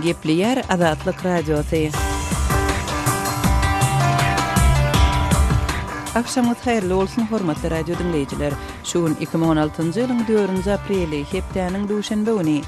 Gepleýär Azatlyk Radiosy. Agşamyňyz haýyrly bolsun, hormatly radio diňleýjiler! Şu gün 2016-njy ýylyň dördünji apreli, hepdäniň duşenbe güni.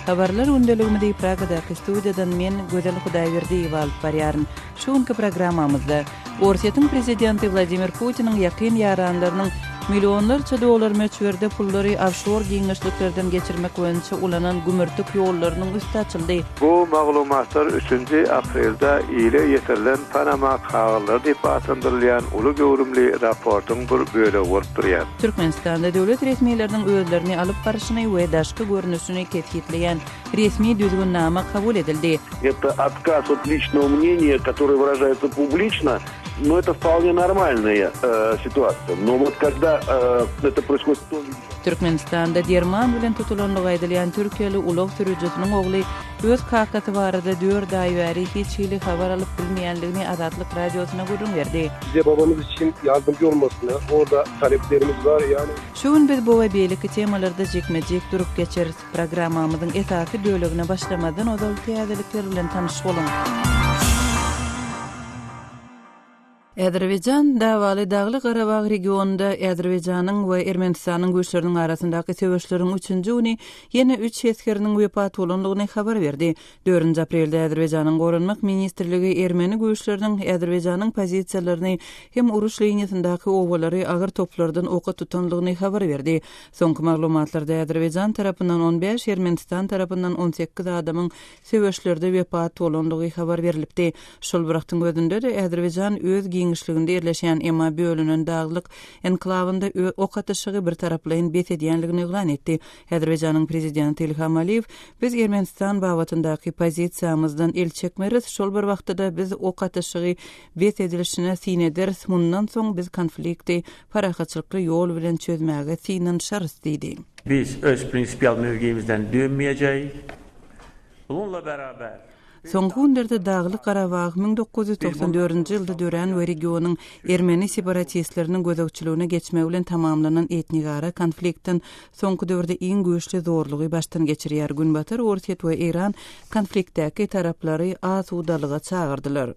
Habarlar gündeligimizi Pragadaky studiýadan men, Gözel Hudaýberdiýewa alyp barýaryn. Şu günki programmamyzda Orsýetiň prezidenti Wladimir Putiniň ýakyn ýaranlarynyň millionlarça dollar möçberde pullary ofşor giňişliklerden geçirmek boýunça ulanan gümürtik ýollarynyň üsti açyldy. Bu maglumatlar üçünji aprelde ile ýetirilen Panama kagyzlary diýip atlandyrylýan uly göwrümli raportyň bir bölegi bolup durýar. Türkmenistanda döwlet resmileriniň özlerini alyp baryşyny we daşky görnüşini kesgitleýän Resmi düzgünnama kabul edildi. Это отказ от личного мнения, которое выражается публично, но это вполне нормальная ситуация. Но вот когда это происходит в том виде, Türkmenistanda derman bilen tutulandygy aýdylýan türkiýeli ulag sürüjisiniň ogly öz kakasy barada dört aý bäri hiç hili habar alyp bilmeýändigini Azatlyk Radiosyna gürrüň berdi. Bize babamyz için yardımcı olmasını orada taleplerimiz var yani. Şu gün biz bu we beýleki temalarda jikme-jik durup geçeris. Programmamyzyň esasy bölegine başlamazdan ozal täzelikler bilen tanyş boluň. Azerbaýjan dawaly Dagly-Garabag regionynda Azerbaýjanyň we Ermenistanyň güýçleriniň arasyndaky söweşleriň üçünji güni ýene üç esgeriniň wepat bolandygyny habar berdi. Dördünji aprelde Azerbaýjanyň Goranmak ministrligi ermeni güýçleriniň Azerbaýjanyň pozisiýalaryny hem uruş liniýasyndaky obalary agyr toplardan oka tutandygyny habar berdi. Soňky maglumatlarda Azerbaýjan tarapyndan 15, Ermenistan tarapyndan 18 adamyň söweşlerde wepat bolandygy habar berlipdi. Şol bir wagtyň özünde-de Azerbaýjan öz giňişliginde ýerleşýän, emma bölünen daglyk enklawynda ok atyşygy birtaraplaýyn bes edýänligini yglan etdi. Azerbaýjanyň prezidenti Ilham Aliýew, Biz Ermenistan babatyndaky pozisiýamyzdan el çekmeris, şol bir wagtda-da biz ok atyşygy bes edilişine syn ederis, mundan soň biz konflikti parahatçylykly ýol bilen çözmäge synanyşarys diýdi. Biz öz prinsipial mövqeyimizden dönmeyeceğiz. Bununla beraber. Soňky günlerde Daglyk Garabag 1994-nji ýylda dörän we regionyň ermeni separatistleriniň gözegçiligine geçmegi bilen tamamlanan etnigara konfliktden soňky döwürde iň güýçli zorlugy başdan geçirýär. Günbatar Orsýet we Eýran konfliktdäki taraplary asudalyga çagyrdylar.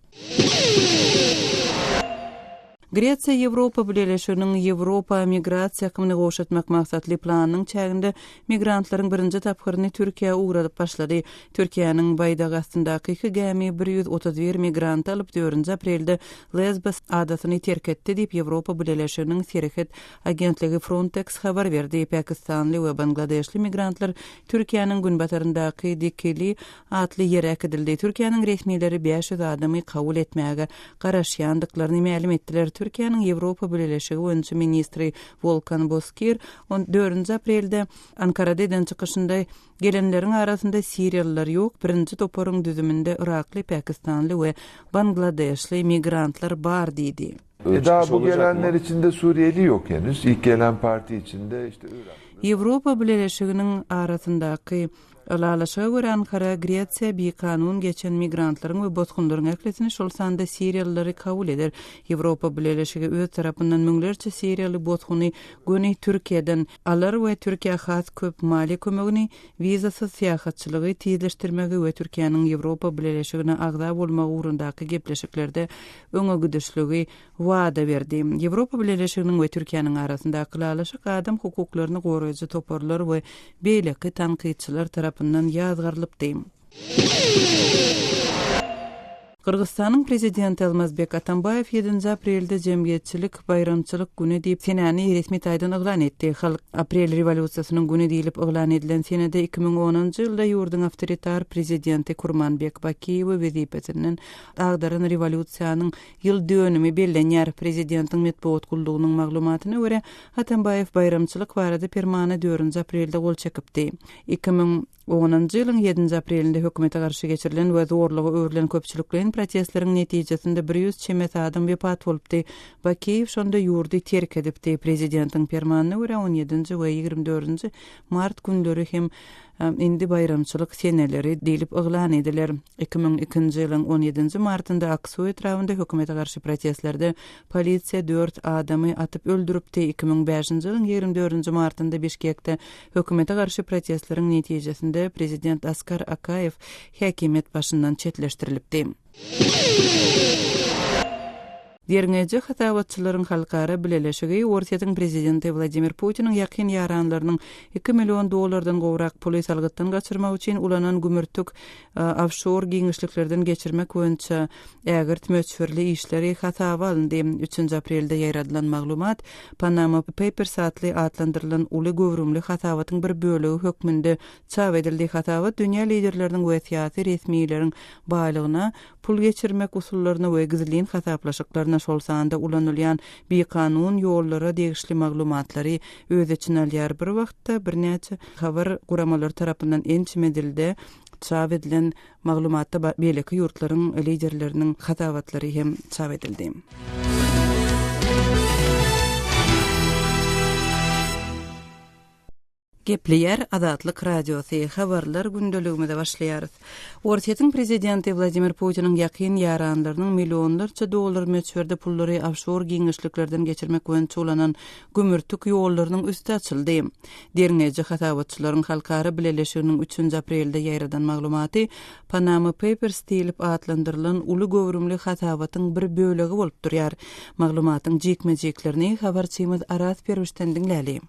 Gresiýa Ýewropa Bileleşiginiň Ýewropa migrasiýa akymyny gowşatmak maksatly planynyň çäginde migrantlaryň birinji tapgyryny Türkiýä ugradyp başlady. Türkiýäniň baýdagy astyndaky iki gämi 131 migranty alyp, dördünji aprelde Lesbos adasyny terk etdi diýip, Ýewropa Bileleşiginiň serhet agentligi Frontex habar berdi. Pakistanly we bangladeşli migrantlar Türkiýäniň günbataryndaky Dikili atly ýere äkidildi. Türkiýäniň resmileri 500 adamy kabul etmäge garaşýandyklaryny mälim etdiler. Türkiýäniň Ýewropa Bileleşigi boýunça ministri Wolkan Bozkir on dördünji aprelde Ankarada eden çykyşynda gelenleriň arasynda siriýalylar ýok, birinji toparyň düzüminde yrakly, pakistanly we bangladeşli migrantlar bar diýdi. E daha bu gelenler içinde Suriyeli yok henüz. İlk gelen parti içinde işte Iraklı. Ýewropa Bileleşiginiň arasyndaky Ylalaşyga görä, Ankara Gresiýa bikanun geçen migrantlaryň we bosgunlaryň ählisini, şol sanda siriýalylary kabul eder. Ýewropa Bileleşigi öz tarapyndan müňlerçe siriýaly bosguny göni Türkiýeden alar we Türkiýä has köp maliýe kömegini, wizasyz syýahatçylygy tizleşdirmegi we Türkiýäniň Ýewropa Bileleşigine agza bolmagy ugrundaky gepleşiklerde öňegidişligi wada berdi. Ýewropa Bileleşiginiň we Türkiýäniň arasyndaky ylalaşyk adam hukuklaryny goraýjy toparlar we beýleki tankytçylar tarapyndan ýazgarylypdy. Gyrgyzystanyň prezidenti Almazbek Atambaýew ýedinji aprelde jemgyýetçilik baýramçylyk güni diýip senäni resmi taýdan yglan etdi. Halk Aprel rewolýusiýasynyň güni diýlip yglan edilen senede 2010-njy ýylda ýurduň awtoritar prezidenti Kurmanbek Bakiýewi wezipesinden agdaran rewolýusiýanyň ýyl dönümi bellenýär. Prezidentiň metbugat gullugynyň maglumatyna görä, Atambaýew baýramçylyk barada permana dördünji aprelde gol çekipdi. 2010-njy ýylyň ýedinji aprelinde hökümete garşy geçirilen we zorluga öwrülen köpçülikleýin protestleriň netijesinde 100 çemesi adam wepat bolupdy. Bakiýew şonda ýurdy terk edipdi. Prezidentiň permanyna görä, on ýedinji we ýigrimi dördünji mart günleri hem indi baýramçylyk seneleri diýlip yglan ediler. 2002-nji ýylyň on ýedinji martynda Aksu etrabynda hökümete garşy protestlerde polisiýa dört adamy atyp öldüripdi. 2005-nji ýylyň ýigrimi dördünji martynda Bişkekde hökümete garşy protestleriň netijesinde. aprelde prezident Askar Akaýew häkimiýet başyndan çetleşdirilipdi. Derňeýji hasabatçylaryň halkara bileleşigi Orsýetiň prezidenti Wladimir Putiniň ýakyn ýaranlarynyň iki million dollardan gowrak puly salgytdan gaçyrmak üçin ulanan gümürtik ofşor giňişliklerden geçirmek boýunça ägirt möçberli işleri hasaba alyndy. Üçünji aprelde ýaýradylan maglumat Panama Papers atly atlandyrylan uly göwrümli hasabatyň bir bölegi hökmünde çap edildi. Hasabat dünýä liderleriniň we syýasy resmileriň baýlygyna pul geçirmek usullaryna we gizlin hasaplaşyklaryna, şol sanda ulanylýan bikanun ýollara degişli maglumatlary öz içine alýar. Bir wagtda birnäçe habar guramalary tarapyndan ençeme dilde çap edilen maglumatda beýleki ýurtlaryň liderleriniň hasabatlary hem çap edildi. Gepleýär Azatlyk Radiosy, Habarlar gündeligimize başlaýarys. Orsýetiň prezidenti Wladimir Putiniň ýakyn ýaranlarynyň millionlarça dollar möçberde pullary ofşor giňişliklerden geçirmek boýunça ulanan gümürtik ýollarynyň üsti açyldy. Derňeýji hasabatçylaryň halkara bileleşiginiň üçünji aprelde ýaýradan maglumaty Panama Papers diýlip atlandyrylan uly göwrümli hasabatyň bir bölegi bolup durýar. Maglumatyň jikme-jiklerini habarçymyz Araz Perwişden diňläli.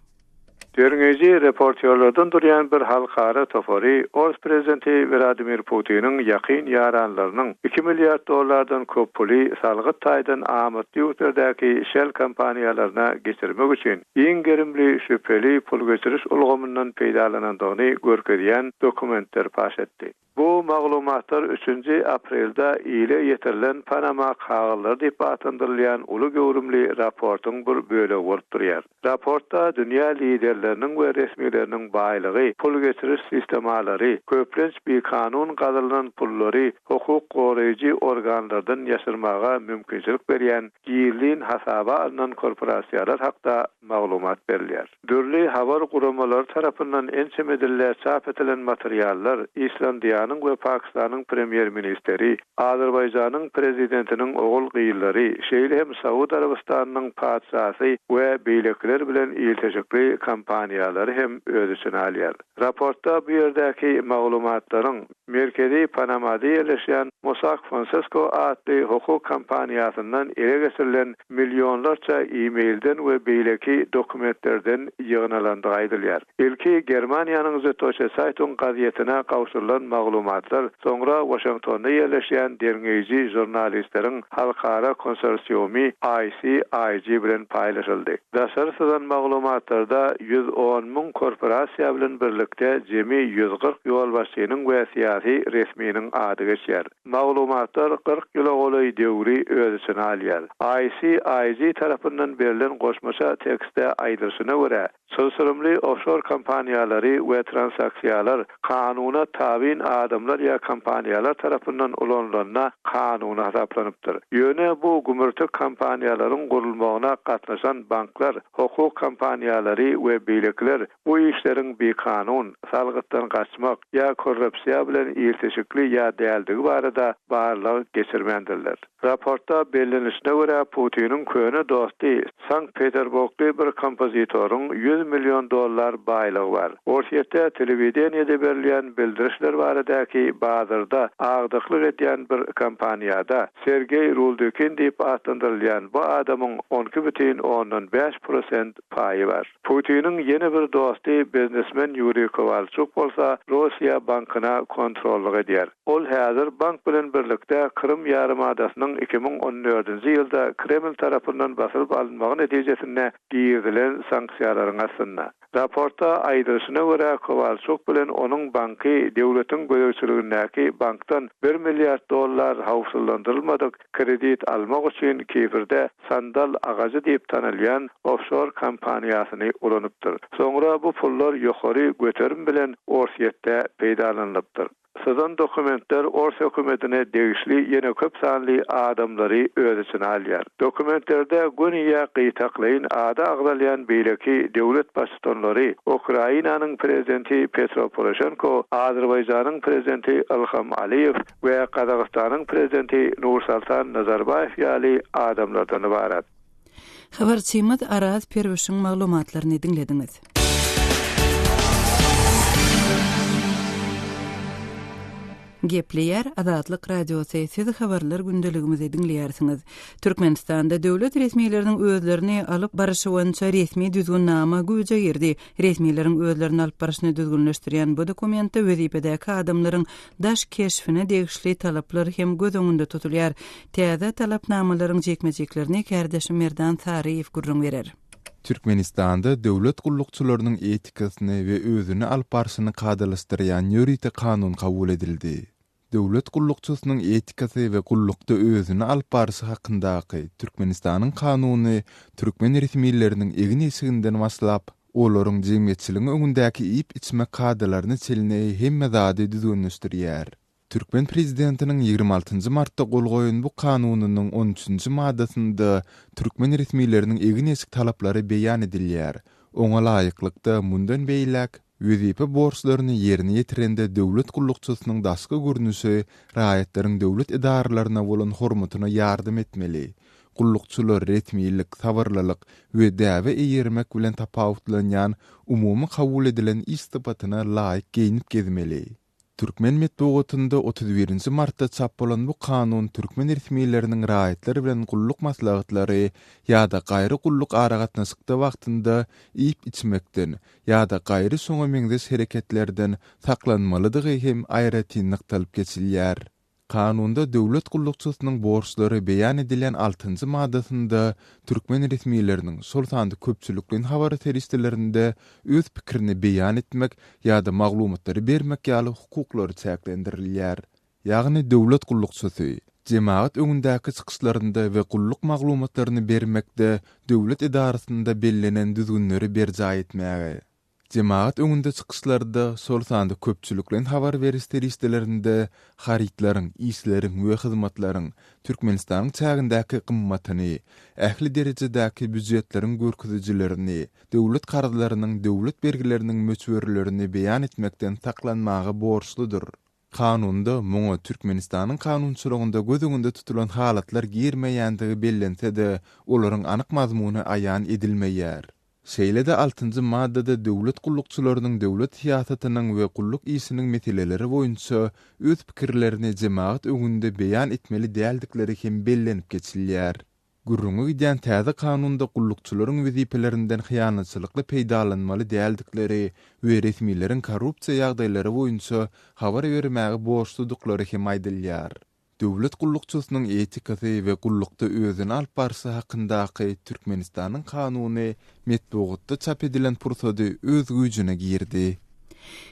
Derňeýji reportýorlardan durýan bir halkara topary ors prezidenti Wladimir Putiniň ýakyn ýaranlarynyň iki milliard dollardan köp puly salgyt taýdan amatly ýurtlardaky şell kompaniýalaryna geçirmek üçin giň gerimli şübheli pul geçiriş ulgamyndan peýdalanandygyny görkezýän dokumentleri paş etdi. Bu maglumatlar üçünji aprelde ile ýetirilen Panama kagyzlary diýip atlandyrylýan uly göwrümli raportyň bir bölegi bolup durýar. Raportda dünýä liderleriniň we resmileriniň baýlygy, pul geçiriş sistemalary, köplenç bikanun gazylan pullary hukuk goraýjy organlardan ýaşyrmaga mümkinçilik berýän gizlin hasaba alnan korporasiýalar hakda maglumat berilýär. Dürli habar guramalary tarapyndan ençeme dilde çap edilen materiallar Islandiýanyň we Pakistanyň premýer-ministeri, Azerbaýjanyň prezidentiniň ogul-gyzlary, şeýle hem Saud Arabystanynyň patyşasy we beýlekiler bilen ilteşikli kompaniýalary hem öz içine alýar. Raportda bu ýerdäki maglumatlaryň Merkezi Panamada ýerleşýän Mossack Fonseca atly hukuk kompaniýasyndan ele geçirilen millionlarça e-mailden we beýleki dokumentlerden ýygnalandygy aýdylýar. Ilki Germaniýanyň Süddeutsche Zeitung gazetine gowşurylan maglumatlar soňra Waşingtonda ýerleşýän derňeýji žurnalistleriň halkara konsorsiumy ICIJ bilen paýlaşyldy. Daşary syzan maglumatlarda 110 müň korporasiýa bilen birlikde jemi 140 ýolbaşçynyň we syýasy resminiň ady geçýär. Maglumatlar 40 ýyla golaý döwri öz içine alýar. ICIJ tarapyndan berlen goşmaça tekstde aýdylyşyna görä, Çylşyrymly ofşor kompaniýalary we transaksiýalar kanuna tabyn adamlar ýa kompaniýalar tarapyndan ulanylanda kanuny hasaplanypdyr. Ýöne bu gümürtik kompaniýalaryň gurulmagyna gatnaşan banklar, hukuk kompaniýalary we beýlekiler bu işleriň bikanun, salgytdan gaçmak ýa korrupsiýa bilen ilteşikli ýa däldigi barada barlag geçirmändirler. Raportda bellenilişine görä, Putiniň köne dosty, Sankt-Peterburgly bir kompozitoryň 100 million dollar baýlygy bar. Orsýetde telewideniýede berilýän bildirişler baradaky bazarda agdyklyk edýän bir kompaniýada Sergeý Ruldykin diýip atlandyrylýan bu adamyň 12 bütin ondan bäş prosent paýy bar. Putiniň ýene bir dosty biznesmen Ýuriý Kowalçuk bolsa Rossiýa bankyna kontrollyk edýär. Ol häzir bank bilen birlikde Krym ýarymadasynyň 2014-nji ýylda Kreml tarapyndan basylyp alynmagy netijesinde girizilen sanksiýalaryň astynda. Raportda aýdylyşyna görä, Kowalçuk bilen onuň banky döwletiň gözegçiligindäki bankdan bir milliard dollar howpsuzlandyrylmadyk kredit almak üçin Kiprde Sandal agajy diýip tanalýan ofşor kompaniýasyny ulanypdyr. Soňra bu pullar ýokary göterim bilen Orsýetde peýdalanylypdyr. Syzan dokumentler ors hökümetine degişli ýene köp sanly adamlary öz içine alýar. Dokumentlerde göni ýa gytaklaýyn ady agzalýan beýleki döwlet baştutanlary, Ukrainanyň prezidenti Petro Poroşenko, Azerbaýjanyň prezidenti Ilham Aliýew, we Gazagystanyň Prezidenti Nursultan Nazarbaýew ýaly adamlardan ybarat. Habarçymyz Araz Perwişiň maglumatlaryny diňlediňiz. Gepleýär Azatlyk Radiosy, Siz habarlar gündeligimizi diňleýärsiňiz. Türkmenistanda döwlet resmileriniň özlerini alyp baryşy boýunça resmi düzgünnama güýje girdi. Resmileriň özlerini alyp baryşyny düzgünleşdirýän bu dokumentde wezipedäki adamlaryň daş keşbine degişli talaplar hem göz öňünde tutulýar. Täze talapnamalaryň jikme-jiklerini kärdeşim Merdan Saryýew gürrüň berer. Türkmenistanda döwlet gullukçylarynyň etikasyny we özüni alyp barşyny kadalaşdyrýan ýörite kanun kabul edildi. Döwlet gullukçysynyň etikasy we gullukda özüni alyp barşy hakyndaky Türkmenistanyň Kanuny türkmen resmileriniň egin-eşiginden başlap, olaryň jemgyýetçiligiň öňündäki iýip-içmek kadalaryna çenli hemme zady düzgünleşdirýär. Türkmen prezidentiniň 26 njy martda gol goýan bu kanunynyň on üçünji maddasynda türkmen resmileriniň egin-eşik talaplary beýan edilýär. Oňa laýyklykda, mundan beýläk, wezipe borçlaryny ýerine ýetirende döwlet gullukçysynyň daşky görnüşi raýatlaryň döwlet edaralaryna bolan hormatyna ýardam etmeli. Gullukçylar resmilik, sabyrlylyk we däbe eýermek bilen tapawutlanýan umumy kabul edilen iş sypatyna laýyk geýnip gezmeli. Türkmen metbugatynda 31 nji martda çap bolan bu kanun türkmen resmileriniň raýatlar bilen gulluk maslahatlary ýa-da gaýry gulluk aragatnaşykda wagtynda iýip-içmekden ýa-da gaýry şoňa meňzeş hereketlerden saklanmalydygy hem aýratyn nygtalyp geçilýär. Kanunda döwlet gullukçysynyň borçlary beýan edilýän altynjy maddasynda türkmen resmileriniň, şol sanda köpçülikleýin habar serişdelerinde öz pikirini beýan etmek ýa-da maglumatlary bermek ýaly hukuklary çäklendirilýär. Ýagny döwlet gullukçysy jemagat öňündäki çykyşlarynda we gulluk maglumatlaryny bermekde döwlet edarasynda bellenen düzgünleri berjaý etmäge, Jemagat öňünde çykyşlarda, şol sanda köpçülikleýin habar beriş serişdelerinde harytlaryň, işleriň we hyzmatlaryň Türkmenistanyň çägindäki gymmatyny, ähli derejedäki býujetleriň görkezijilerini, döwlet karzlarynyň, döwlet bergileriniň möçberlerini beýan etmekden saklanmaga borçludyr. Kanunda muňa Türkmenistanyň kanunçylygynda göz öňünde tutulan halatlar girmeýändigi bellense-de, olaryň anyk mazmuny aýan edilmeýär. Şeýle-de altynjy maddada döwlet gullukçylarynyň döwlet syýasatynyň we gulluk işiniň meseleleri boýunça öz pikirlerini jemagat öňünde beýan etmeli däldikleri hem bellenip geçilýär. Gürrüňi gidýän täze kanunda gullukçylaryň wezipelerinden hyýanatçylykly peýdalanmaly däldikleri we resmileriň korrupsiýa ýagdaýlary boýunça habar bermäge borçludyklary hem aýdylýar. Döwlet gullukçysynyň etikasy we gullukda özüni alyp barşy hakyndaky Türkmenistanyň Kanuny metbugatda çap edilen pursady öz güýjüne girdi.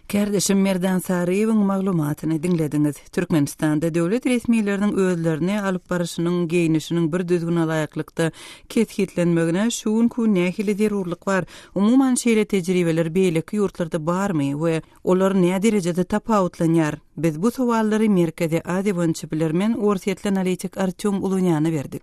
Kärdeşim Merdan Saryýewiň maglumatyny diňlediňiz. Türkmenistanda döwlet resmileriniň özlerini alyp baryşynyň, geýnişiniň bir düzgüne laýyklykda kesgitlenmegine şu günki gün nähili zerurlyk bar? Umuman, şeýle tejribeler beýleki ýurtlarda barmy we Olar näderejede tapawutlanýar? Biz bu sowallary Merkezi Aziýa boýunça bilermen, orsýetli analitik Artýom Ulunýana berdik.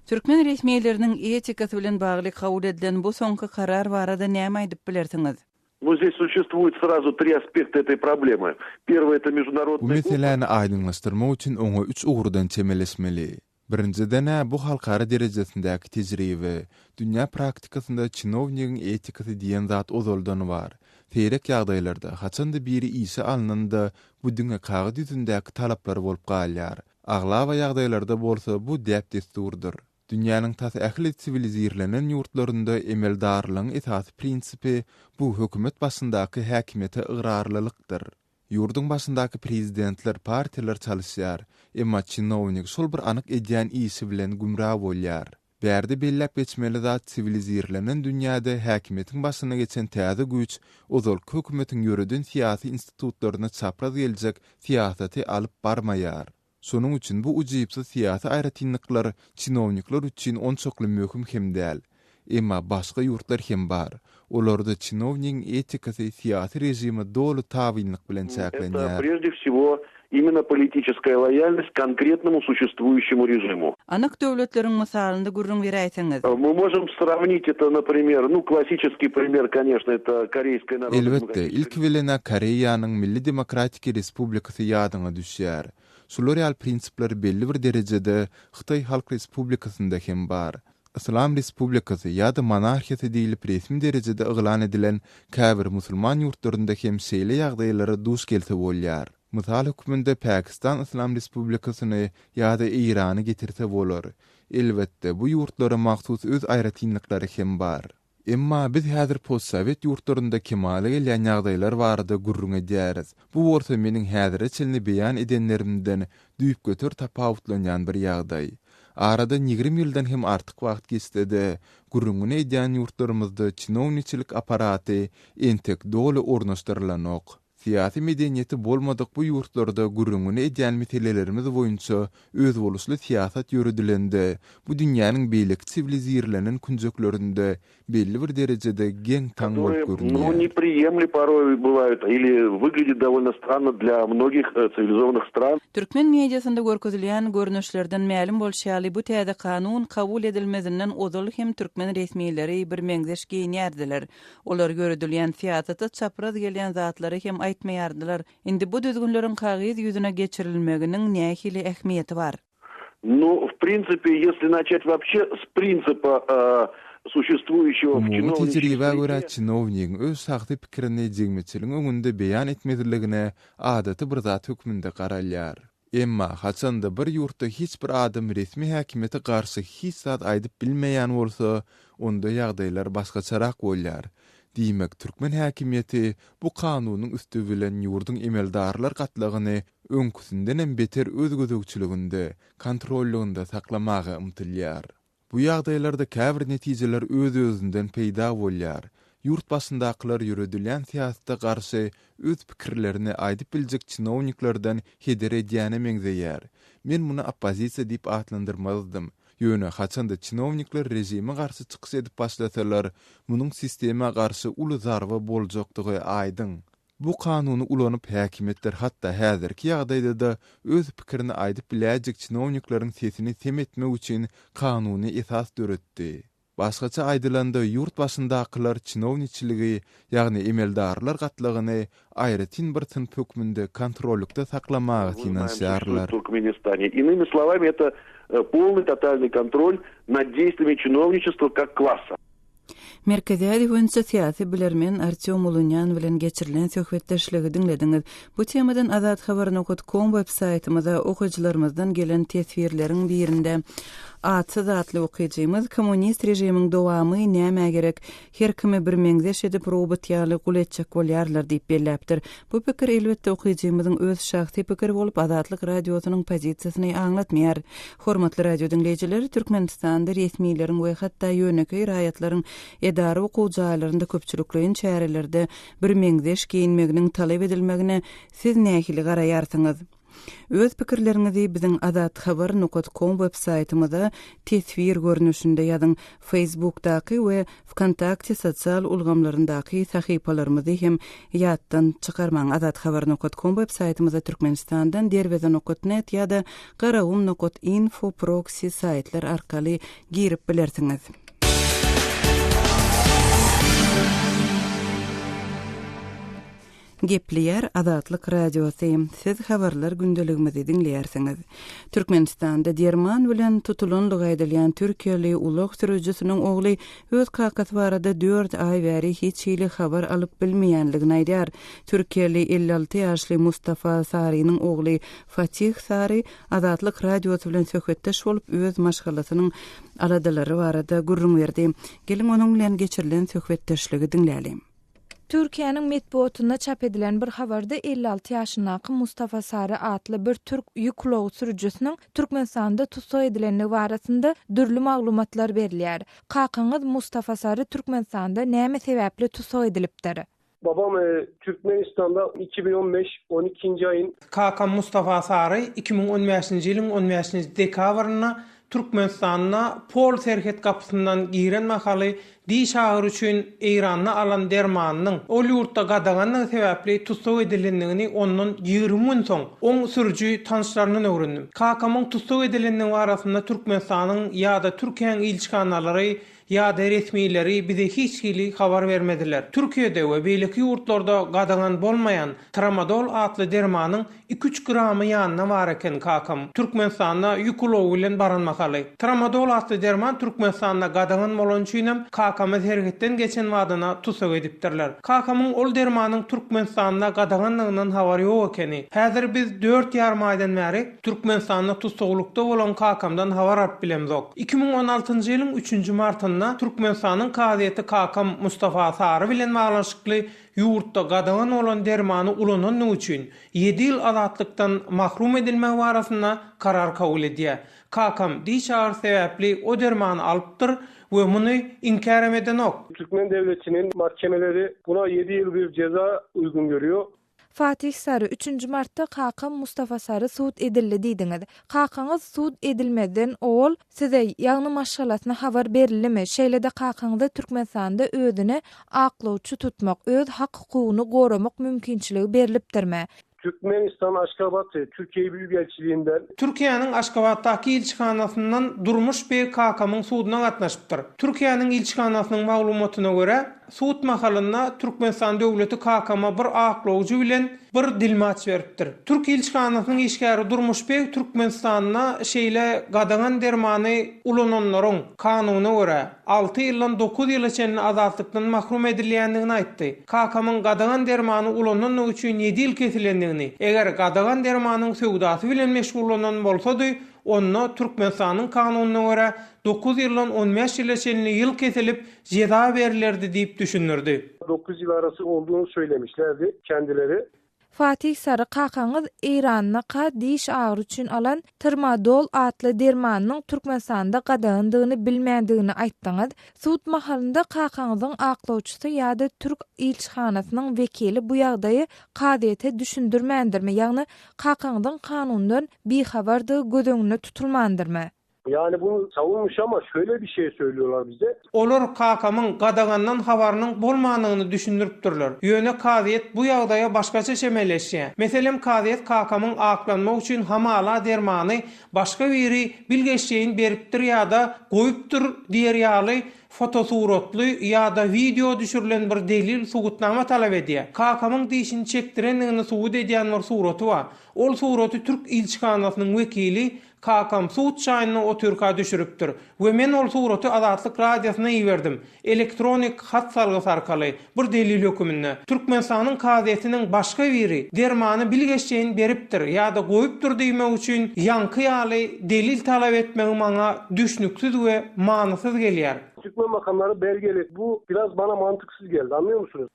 Türkmen resmileriniň etikasy bilen bagly kabul edilen bu soňky karar barada näme aýdyp bilersiňiz? Но здесь существует сразу три аспекта этой проблемы. Первый, это Bu международный опыт. meseläni aýdyňlaşdyrmak üçin oňa üç ugurdan çemeleşmeli. Birinjiden-ä, bu halkara derejesindäki tejribe. Dünýä praktikasynda çinownigiň etikasy diýen zat ozaldan bar. Seýrek ýagdaýlarda, haçan-da biri işe alnanda, bu diňe kagyz ýüzündäki talaplar bolup galýar. Aglaba ýagdaýlarda bolsa bu däp-dessurdyr. Dünýäniň tas ähli siwilizirlenen ýurtlarynda emeldarlygyň esasy prinsipi bu hökümet başyndaky häkimiýete ygrarlylykdyr. Ýurduň başyndaky prezidentler, partiýalar çalyşýar, emma çinownik şol bir anyk edýän işi bilen gümra bolýar. Bärde belläp geçmeli zat siwilizirlenen dünýäde häkimiýetiň başyna geçen täze güýç ozalky hökümetiň ýöreden syýasy institutlaryna çapraz geljek syýasaty alyp barmaýar. Şonuň üçin bu ujypsyz syýasy aýratynlyklar çinownikler üçin onçakly möhüm hem däl. Emma başga ýurtlar hem bar. Olarda çinownigiň etikasy syýasy režime doly tabynlyk bilen Это çäklenýär. прежде всего именно политическая лояльность конкретному существующему режиму. Anyk döwletleriň mysalynda gürrüň beräýseňiz. Мы можем сравнить это, например, ну, классический пример, конечно, это Корейская Elbetde, ilki bilen-ä Koreýanyň Milli Demokratiki Respublikasy ýadyňa düşýär. Şular ýaly prinsipler belli bir derejede Hytaý Halk Respublikasynda hem bar. Yslam Respublikasy ýa-da monarhiýasy diýlip resmi derejede yglan edilen käbir musulman ýurtlarynda hem şeýle ýagdaýlara duş gelse bolýar. Mysal hökmünde Pakistan Yslam Respublikasyny ýa-da Eýrany getirse bolar. Elbetde, bu ýurtlara mahsus öz aýratynlyklary hem bar. Emma biz häzir postsowet ýurtlarynda kemala gelýän ýagdaýlar barada gürrüň edýäris. Bu bolsa meniň häzire çenli beýan edenlerimden düýpgöter tapawutlanýan bir ýagdaý. Aradan 20 ýyldan hem artyk wagt geçse-de, gürrüňini edýän ýurtlarymyzda çinowniçilik apparaty entek doly ornaşdyrylanok. Syýasy medeniýeti bolmadyk bu ýurtlarda gürrüňini edýän meselelerimiz boýunça özboluşly syýasat ýöredilende, bu dünýäniň beýleki siwilizirlenen künjeklerinde belli bir derejede geň-taň bolup görünýär. Türkmen mediasynda görkezilýän görnüşlerden mälim bolşy ýaly, bu täze kanun kabul edilmezinden ozal hem türkmen resmileri birmeňzeş geýinýärdiler. Olar ýöredilýän syýasata çapraz gelýän zatlary hem aýtmaýardylar. Indi bu düzgünleriň kagyz ýüzüne geçirilmeginiň nähili ähmiýeti bar? Nu, w prinsipe, ýesli naçat wapşe s prinsipa suşestwuýuşego w Umumy çinowniçiý tejribä görä, srede. çinownigiň öz şahsy pikirini jemgyýetçiligiň öňünde beýan etmezligine adaty bir zat hökmünde garalýar. Emma, haçanda bir ýurtda hiç bir adam resmi häkimiýete garşy hiç zat aýdyp bilmeýän bolsa, onda ýagdaýlar başgaçarak bolýar. Diýmek, türkmen häkimiýeti bu kanunyň üsti bilen ýurduň emeldarlar gatlagyny öňküsindenem beter öz gözegçiliginde, kontrollygynda saklamaga ymtylýar. Bu ýagdaýlarda käbir netijeler öz-özünden peýda bolýar. Ýurt başyndakylar ýöredilýän syýasata garşy öz pikirlerini aýdyp biljek çinowniklerden heder edýäne meňzeýär. Men muny oppozisiýa diýip atlandyrmazdym. Ýöne haçanda çinownikler režime garşy çykyş edip başlasalar, munuň sistema garşy uly zarba boljakdygy aýdyň. Bu kanuny ulanyp häkimiýetler hatda häzirki ýagdaýda-da öz pikirini aýdyp biläýjek çinownikleriň sesini sem etmek üçin kanuny esas döretdi. Başgaça aýdylanda ýurt başyndakylar çinowniçiligi, ýagny emeldarlar gatlagyny aýratyn bir synp hökmünde kontrollykda saklamaga synanyşýarlar. Иными словами, это полный тотальный контроль над действиями чиновничества как класса. Merkezi Aziýa boýunça syýasy bilermen Artýom Ulunýan bilen geçirilen söhbetdeşligi diňlediňiz. Bu temadan Azathabar nokat kom web saýtymyza okyjylarymyzdan gelen teswirleriň birinde Atsyz atly okyjymyz Kommunist režimiň dowamy nämä gerek? Her kimi birmeňzeş edip robot ýaly gul etjek bolýarlar diýip belläpdir. Bu pikir elbetde okyjymyzyň öz şahsy pikiri bolup Azatlyk Radiosynyň pozisiýasyny aňlatmaýar. Hormatly radio diňleýjiler, Türkmenistanda resmileriň we hatda ýönekeý raýatlaryň edara okuw jaýlarynda köpçülikleýin çärelerde birmeňzeş geýinmeginiň talap edilmegine siz nähili garaýarsyňyz? Öz pikirleriňizi biziň azathabar nokat kom web saýtymyza teswir görnüşinde ýazyň, Facebookdaky we Wkontakte sosial ulgamlaryndaky sahypalarymyzy hem ýatdan çykarmaň. Azathabar nokat kom web saýtymyza Türkmenistandan Derweze nokat net ýa-da Garagum nokat info proksi saýtlar arkaly girip bilersiňiz. Gepleýär Azatlyk Radiosy, Siz habarlar gündeligimizi diňleýärsiňiz. Türkmenistanda derman bilen tutulanlygy aýdylýan türkiýeli ulag sürüjisiniň ogly öz kakasy barada dört aý bäri hiç hili habar alyp bilmeýänligini aýdýar. Türkiýeli 56 ýaşly Mustafa Sarynyň ogly Fatih Sary Azatlyk Radiosy bilen söhbetdeş bolup, öz maşgalasynyň aladalary barada gürrüň berdi. Geliň, onuň bilen geçirilen söhbetdeşligi diňläliň. Türkiýäniň metbugatynda çap edilen bir habarda 56 ýaşyndaky Mustafa Sary atly bir türk ýük ulagy sürüjisiniň Türkmenistanda tussag edilendigi barasynda dürli maglumatlar berilýär. Kakaňyz Mustafa Sary Türkmenistanda näme sebäpli tussag edilipdir? Babam Türkmenistanda 2015 on ikinji aýyn. Kakam Mustafa Sary 2015-nji ýylyň on bäşinji dekabrynda Türkmenistanda Pol serhet gapysyndan giren mahaly diş agyry üçin Eýranda alan dermanynyň ol ýurtda gadagandygy sebäpli tussag edilendigini ondan 20 gün soň oň sürüji tanyşlaryndan öwrendim. Kakamyň tussag edilendigi barasynda Türkmenistanyň ýa-da Türkiýäň ilçihanalary. ýa-da resmileri bize hiç hili habar bermediler. Türkiýede we beýleki ýurtlarda gadagan bolmaýan tramadol atly dermanyň Iki-üç gramy ýanynda bar eken kakam. Türkmenistanda ýük ulagy bilen baran mahaly. Tramadol atly derman Türkmenistanda gadagan bolany üçinem kakamy serhetden geçen badyna tussag edipdirler. Kakamyň ol dermanyň Türkmenistanda gadaganlygyndan habary ýok ekeni. Häzir biz dört ýarym aýdan bäri Türkmenistanda tussaglykda bolan kakamdan habar alyp bilemzok. 2016-njy ýylyň üçünji martynda Türkmenistanyň kazyýeti kakam Mustafa Sary bilen baglanyşykly ýurtda gadagan bolan dermany ulanandygy üçin ýedi ýyl azatlykdan mahrum edilmegi barasynda karar kabul edýär. Kakam diş agyrysy sebäpli o dermany alypdyr we muny inkärem edenok. Türkmen döwletiniň mahkemeleri buna ýedi ýyl bir jeza uýgun görýär. Fatih Sary, Üçünji martda kakam Mustafa Sary sud edildi diýdiňiz. Kakaňyz sud edilmezden owal size, ýagny maşgalasyna habar berildimi? Şeýle-de kakaňyza Türkmenistanda özüne aklawçy tutmak, öz hak-hukugyny goramak mümkinçiligi berlipdirmi? Türkmenistan Aşgabat Türkiye Büyükelçiliğinden. Türkiýäniň Aşgabatdaky ilçihanasyndan Durmuş beg kakamyň suduna gatnaşypdyr. Türkiýäniň ilçihanasynyň maglumatyna görä, Sud mahalynda Türkmenistan döwleti kakama bir aklawjy bilen bir dilmaç beripdir. Türk ilçihanasynyň işgäri Durmuş beg Türkmenistanda şeýle gadagan dermany ulananlaryň, kanuna görä, alty ýyldan dokuz ýyla çenli azatlykdan mahrum edilýändigini aýtdy. Kakamyň gadagan dermany ulanandygy üçin ýedi ýyl kesilendigini, eger gadagan dermanyň söwdasy bilen meşgullanan bolsady, onda Türkmenistanyň kanunyna görä dokuz ýyldan on bäş ýyla çenli ýyl kesilip, jeza berilerdi diýip düşündirdi. Dokuz ýyl arasy olduğunu söylemişlerdi kendileri. Fatih Sary kakaňyz Eýrandaka diş agyry üçin alan Trmadol atly dermanynyň Türkmenistanda gadagandygyny bilmändigini aýtdyňyz. Sud mahalynda kakaňyzyň aklawçysy ýa-da türk ilçihanasynyň wekili bu ýagdaýy kazyýete düşündirmändirmi, ýagny kakaňyzyň kanundan bihabardygy göz öňünde tutulmandyrmy? Yani bunu savunmuş ama şöyle bir şey söylüyorlar bize. Olar kakamyň gadagandan habarynyň bolmandygyny düşündiripdirler. Ýöne kazyýet bu ýagdaýa başgaça çemeleşýär. Meselem, kazyýet kakamyň aklanmak üçin hamala dermany başga biri bilgeşleýin beripdir ýa-da goýupdyr diýer ýaly fotosuratly ýa-da wideo düşürilen bir delil subutnama talap edýär. Kakamyň dişini çekdirendigini subut edýän bir suraty bar. Ol suraty türk ilçihanasynyň wekili Kakam sud çaýynda otyrka düşüripdir we men ol suraty Azatlyk Radiosyna iberdim, elektronik hat salgysy arkaly, bir delil höküminde. Türkmenistanyň kazyýetiniň başga biri dermany bilgeşleýin beripdir ýa-da goýupdyr diýmek üçin ýaňky ýaly delil talap etmegi maňa düşnüksiz we manysyz gelýär. Türkmen makamlary belgeli. Bu biraz bana mantyksyz geldi, anlıyor musunuz?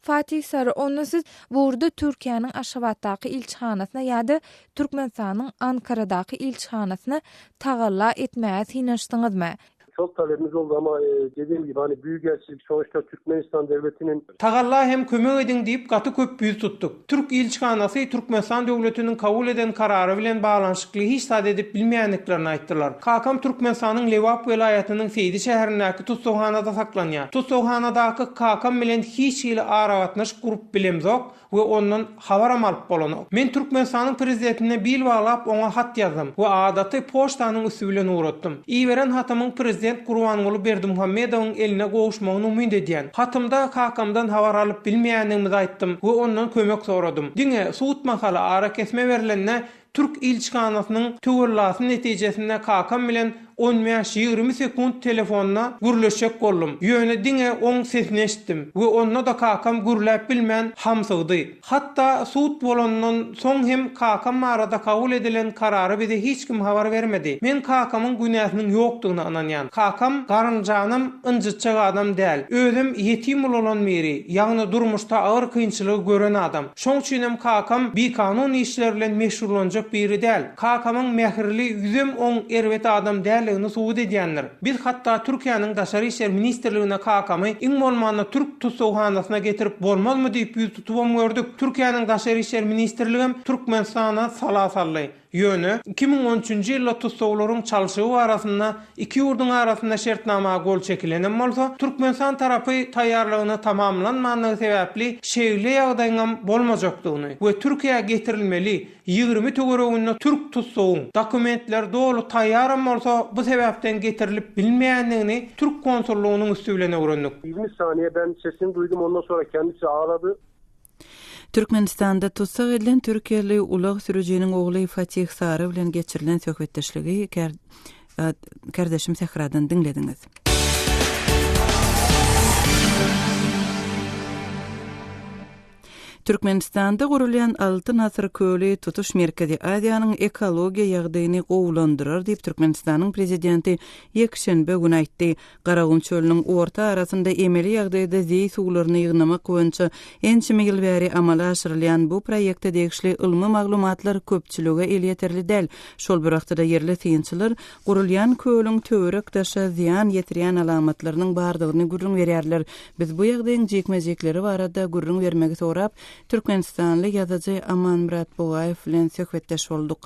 Fatih Sary, onda siz bu ugurda Türkiýäniň Aşgabatdaky ilçihanasyna ýa-da Türkmenistanyň Ankaradaky ilçihanasyna tagalla etmäge synanyşdyňyzmy? Çok talebimiz oldu ama dediğim gibi hani büyükelçilik sonuçta Türkmenistan devletinin. Tagalla hem kömek ediň diýip gaty köp ýüz tutduk. Türk ilçihanasy Türkmenistan döwletiniň kabul eden karary bilen baglanyşykly hiç zat edip bilmeýändiklerini aýtdylar. Kakam Türkmenistanyň Lebap welaýatynyň Seýdi şäherindäki tussaghanada saklanýar. Tussaghanadaky kakam bilen hiç hili aragatnaşyk gurup bilemzok we ondan habaram alyp bolanok. Men Türkmenistanyň Prezidentine bil baglap oňa hat ýazdym we adaty poçtanyň üsti bilen ugratdym. Iberen hatymyň Prezident Gurbanguly Berdimuhamedowyň eline gowuşmagyny umyt edýän. Hatymda kakamdan habar alyp bilmeýändigimizi aýtdym we ondan kömek soradym. Diňe sud mahaly arakesme berlende Türk ilçihanasynyň töwellasy netijesinde kakam bilen on bäş-ýigrimi sekunt telefonda gürleşjek boldum. Ýöne diňe oň sesini eşitdim we onda-da kakam gürläp bilmän hamsygdy. Hatda sud bolandan soň hem kakam barada kabul edilen karary bize hiç kim habar bermedi. Men kakamyň günäsiniň ýokdugyna ynanýan. Kakam garynjanam ynjytjak adam däl. Özem ýetim ulalan biri, ýagny durmuşda agyr kynçylygy gören adam. Şoň üçinem kakam bikanun işler bilen meşgullanjak biri däl. Kakamyň mähirli ýüzem oň erbet adam däldigini subut edýändir. Biz hatda Türkiýäniň Daşary işler ministrligine kakamy iň bolmanda türk tussaghanasyna getirip bolmazmy diýip ýüz tutubam gördük. Türkiýäniň Daşary işler ministrligem Türkmenistana sala saldy. Ýöne, 2013-nji ýylda tussaglaryň çalşygy barasynda iki ýurduň arasynda şertnama gol çekilenem bolsa, Türkmenistan tarapy taýýarlygyny tamamlanmandygy sebäpli şeýle ýagdaýyňam bolmajakdygyny we Türkiýä getirilmeli 20 töwereginde türk tussagyň dokumentleri doly taýýaram bolsa bu sebäpden getirilip bilinmeýändigini türk konsullygynyň üsti bilen öwrendik. 20 saniye ben sesini duydum ondan sonra kendisi ağladı. Türkmenistanda tussag edilen türkiýeli ulag sürüjiniň ogly Fatih Sary bilen geçirilen söhbetdeşligi kärdeşim Sähradan diňlediňiz. Türkmenistanda gurulýan Altyn asyr köli tutuş Merkezi Aziýanyň ekologiýa ýagdaýyny gowulandyrar diýip, Türkmenistanyň Prezidenti ýekşenbe güni aýtdy. Garagum çölüniň orta arasynda emeli ýagdaýda zeý suwlaryny ýygnamak boýunça ençeme ýyl bäri amala aşyrylýan bu proýekte degişli ylmy maglumatlar köpçülige elýeterli däl. Şol bir wagtda-da ýerli synçylar gurulýan kölüň töwerek-daşa zyýan ýetirýän alamatlarynyň bardygyny gürrüň berýärler. Biz bu ýagdaýyň jikme-jikleri barada gürrüň bermegi sorap, türkmenistanly ýazyjy Amanmyrat Bugaýew bilen söhbetdeş bolduk.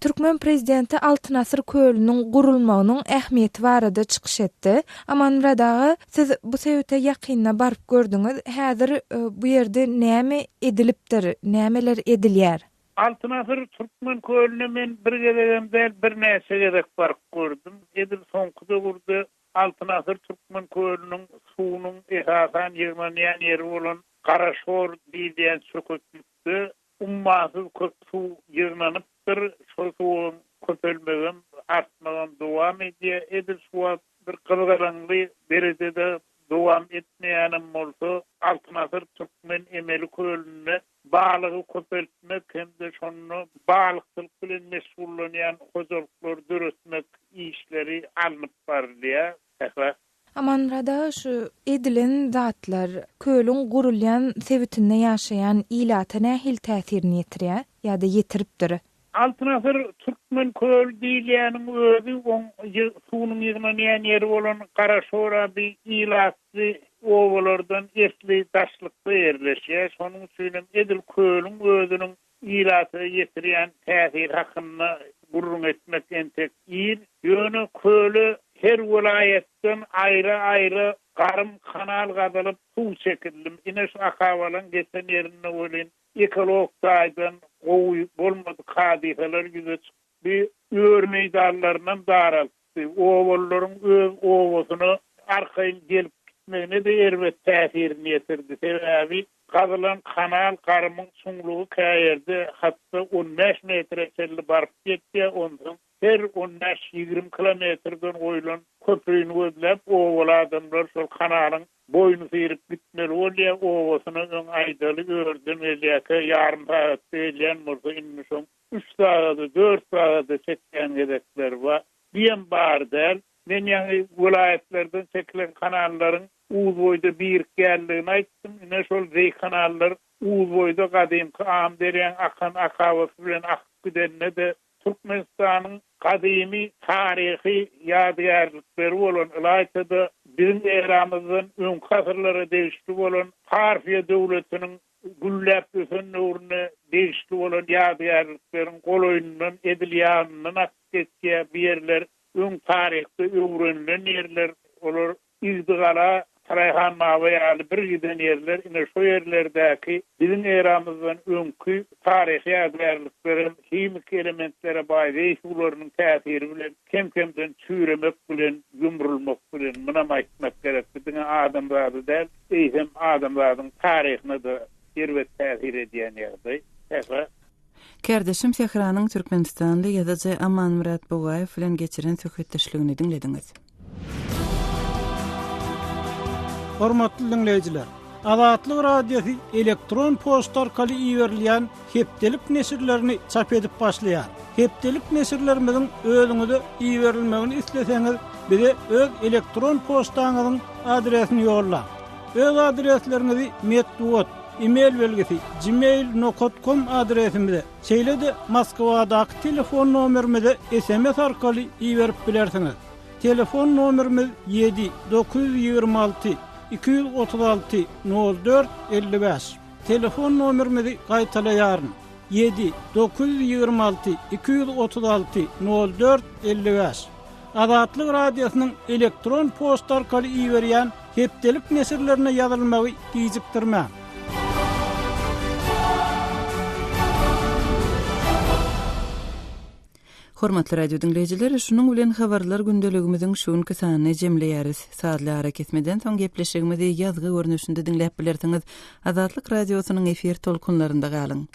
Türkmen prezidenti Altyn asyr kölüniň gurulmagynyň ähmiýeti barada çykyş etdi. Amanmyrat aga, siz bu sebite ýakynda baryp gördüňiz. Häzir bu ýerde näme edilipdir, nämeler edilýär? Altyn asyr türkmen kölüne men bir gezegem däl, birnäçe gezek baryp gördüm. Edil soňky döwürde Altyn asyr türkmen kölüniň suwunyň esasan ýygnanýan ýeri bolan Garaşor diýilýän çöketlikde Ummasyz köp suw ýygnanypdyr. Şol suwuň köpelmegem, artmagam dowam edýär. Edil şu wagt bir gyzgalaňly derejede dowam etmeýänem bolsa, Altyn asyr türkmen emeli kölünde balygy köpeltmek hem-de şonda balykçylyk bilen meşgullanýan hojalyklary döretmek işleri alnyp barylýar. Sähra. Amanmyrat aga şu edilen zatlar kölüň gurulýan sebitinde ýaşaýan ilata nähili täsirini ýetirýär ýa-da ýetiripdir? Altyn asyr türkmen köli diýilýäniň özi oň suwunyň ýygnanýan ýeri bolan Garaşora bi ilatly obalardan esli daşlykda ýerleşýär. Şonuň üçinem edil kölüň özüniň Ilata ýetirýän täsiri hakynda gürrüň etmek entek ir. Ýöne köle her welaýatdan aýry-aýry garym kanal gazylyp, suw çekildi. Ine şu akabalaň geçen ýerinde welin ekologik taýdan gowy bolmadyk hadysalar ýüze çykdy. Öri meýdanlarynam daraltdy. Obalylaryň öz obasyna arkaýyn gelip gitmegine-de erbet täsirini ýetirdi. Sebäbi Gazylan kanal garymyň çuňlugy käýerde hatda on bäş metre çenli baryp ýetýär, onsoň her on bäş-ýigrimi kilometrden goýlan köprüni gözläp obaly adamlar şol kanalyň boýuny syryp gitmeli bolýar, obasyna öň aýdaly örden gelýärkä ýarym sagatda gelýän bolsa indi şoň üç sagada, dört sagada çekýän gezekleri bar. Biýem bar däl. Men ýaňy welaýatlardan çekilen kanallaryň Uzboýda birikýänligini aýtdym. Ine, şol zeý kanallar Uzboýda gadymky Amyderýaň akan akabasy bilen akyp gidende-de, Türkmenistanyň gadymy taryhy ýadygärlikleri bolan, ylaýta-da, biziň eramyzdan öňki asyrlara degişli bolan Parfiýa döwletiniň gülläp ösen döwrüne degişli bolan ýadygärlikleriň golaýyndan, edil ýanyndan akyp geçýär. Bu ýerler öň taryhda öwrenilen ýerler. Olar Igdigala, Taraýhan baba ýaly bir giden ýerler, ine şo ýerlerdäki biziň eramyzdan öňki taryhy ýadygärliklerem himiki elementlere baý zeý suwlarynyň täsiri bilen kem-kemden çüýremek bilen, ýumrulmak bilen, munam aýtmak gerek, bu diňe adamzada däl, eýsem adamzadyň taryhyna-da erbet täsir edýän ýagdaý. Sähra. Kärdeşim Sähranyň türkmenistanly ýazyjy Amanmyrat Bugaýew bilen geçiren söhbetdeşligini diňlediňiz. Hormatly diňleýjiler! Azatlyk Radiosy elektron poçta arkaly iberilýän hepdelik neşirlerini çap edip başlaýar. Hepdelik neşirlerimiziň özüňize iberilmegini isleseňiz, bize öz elektron poçtaňyzyň adresini ýollaň. Öz adresleriňizi metbugat, e-mail belgisi, gmail nokat kom adresimize, şeýle-de Moskwadaky telefon nomerimize sms arkaly iberip bilersiňiz. Telefon nomerimiz ýedi, 926, 236, 04, 55. Telefon nomerimizi gaýtalaýaryn. 7 926 236 04 55. Azatlyk Radiosynyň elektron poçta arkaly iberýän hepdelik neşirlerine ýazylmagy gijikdirmäň. Hormatly radio diňleýjiler, şunuň bilen habarlar gündeligimiziň şu günki sanyny jemleýäris. Sazly arakesmeden soň gepleşigimizi ýazgy görnüşinde diňläp bilersiňiz. Azatlyk Radiosynyň efir tolkunlarynda galyň.